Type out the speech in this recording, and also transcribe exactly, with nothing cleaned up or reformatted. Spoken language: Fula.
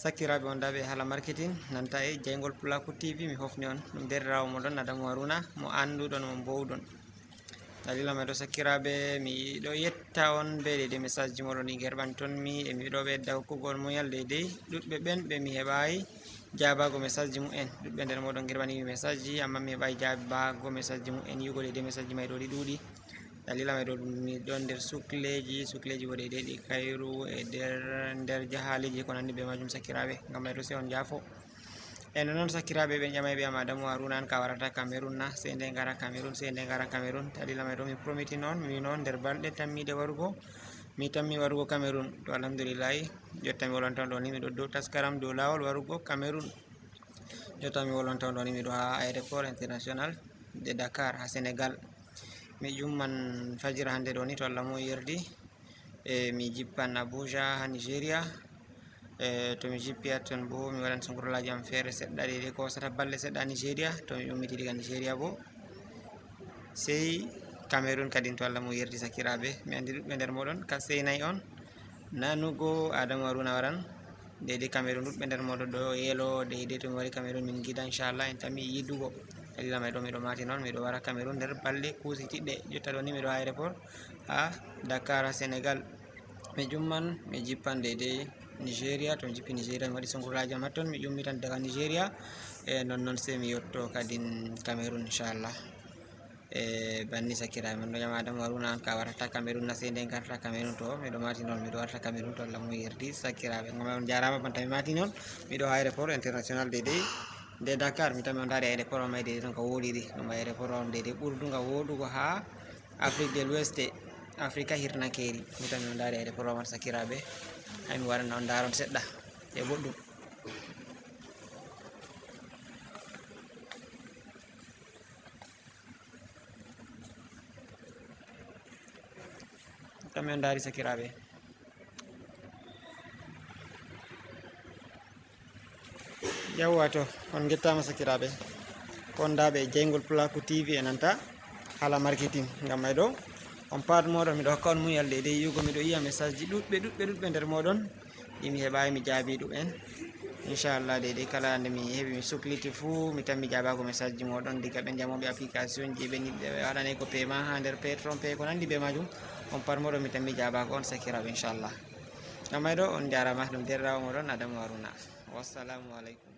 Sakiraaɓe on daaɓe e haala marketing, nanta e jeyngol Pulaaku T V, mi hofni on. Ɗum deerɗiraawo moɗon Adamu Haruna, mo annduɗon, mo mboowɗon. Dalila may ɗo, sakiraaɓe, mi ɗo yetta on bee deydey message ji moɗon ɗi ngerɓanton mi, e mi ɗo ɓedda hokkugo on munyal deydey ɗuɗɓe ɓen ɓe mi heɓaayi jaabaago message ji mumen. Ɗuɗɓe nder moɗon ngerɓani mi message ji, ammaa mi heɓaayi jaabaago message ji mumen. Yi'ugo deydey message ji may ɗo ɗi ɗuuɗi. Dalila may ɗo, ɗum mi ɗon nder sukleeji, sukleeji bo deydey ɗi kayru e nder, nder jahaaleeji ko nanndi bee maajum, sakiraaɓe. Ngam may ɗo, sey on njaafo. E non non, sakiraaɓe, ɓe ƴamay ɓe am, Adamu Haruna an ka warata Cameroun na? Sey nde ngara Cameroun, sey nde ngara Cameroun. Dalila may ɗo, mi promiti non, mi non nder balɗe tammiiɗe warugo, mi tammi warugo Cameroun. To, alhamdulillahi, jotta mi wolwanta on ɗo ni, mi ɗo dow taskaram, dow laawol warugo Cameroun. Jotta mi wolwanta on ɗo ni, mi ɗo haa aéroport international de Dakar, haa Senegal. Mi ƴumman fajira hannde ɗo ni, to Allah mo yerdi. E mi jippan Abuja haa Nigeria. E to mi jippi haa ton bo, mi waɗan songorlaaji am feere seɗɗa, deydey ko hoosata balɗe seɗɗa haa Nigeria. To mi ummiti diga Nigeria bo, sey Cameroun kadin, to Allah mo yerdi, sakiraaɓe. Mi anndi ɗuɗɓe nder moɗon ka seenay on nanugo Adamu Haruna waran. Deydey Cameroun, ɗuɗɓe nder moɗon ɗo yeelo, deydey to mi wari Cameroun min ngida, inchallah, en tammi yiidugo. Dalila may ɗo, mi ɗo maati non, mi ɗo wara Cameroun nder balɗe kuusitiɗɗe. Jotta ɗo ni mi ɗo haa aéroport haa Dakar, haa Senegal. Mi ƴumman, mi jippan deydey Nigeria. To mi jippi Nigeria, mi waɗi songorlaaji am haa ton, mi ƴummitan daga Nigeria. E non non, sey mi yotto kadin Cameroun, inchallah. E banni, sakiraaɓe, min ɗo ƴama Adamu Haruna an ka warata Cameroun na? Sey nde ngarta Cameroun. To, mi ɗo maati non, mi ɗo warta Cameroun, to Allah mo yerdi, sakiraaɓe. Ngam on njaaraama, banta mi maati non, mi ɗo haa aéroport international deydey de Dakar. Mi tammi on ndaari aéroport on may deydey ton ka wooɗiri. Ɗum aéroport on deydey ɓurdunga wooɗugo haa Afrique de l'Ouest, Afrika hirnakeeri. Mi tammi on ndaari aéroport on, sakiraaɓe. Hay mi warana on ndaaron seɗɗa e boɗɗum. Kamɓe on ndaari, sakiraaɓe. Yawwa, to, on ngettaama, sakiraaɓe. Ko on daaɓe e jeyngol Pulaaku T V e nanta haala marketing. Ngam may ɗo, on paat mooɗon, miɗo hokka on munyal deydey yi'ugo, miɗo yi'a message ji ɗuɗɓe, ɗuɗɓe, ɗuɗɓe nder mooɗon. Ɗi mi heɓaayi, mi jaabii ɗum en. Inchallah, deydey kala nde mi heɓi, mi sukliti fuu, mi tammi jaabaago message ji mooɗon diga ɓe njamooɓe application ji, ɓe nyiɓɓe, ɓe waɗanay ko paiement haa nder Petron Pay, ko nanndi bee maajum. On paat mooɗon mi tammi jaabaago on, sakiraaɓe, inchallah. Ngam may ɗo, on njaaraama, ɗum deerɗiraawo mooɗon Adamu Haruna. Wassalamu aleykum.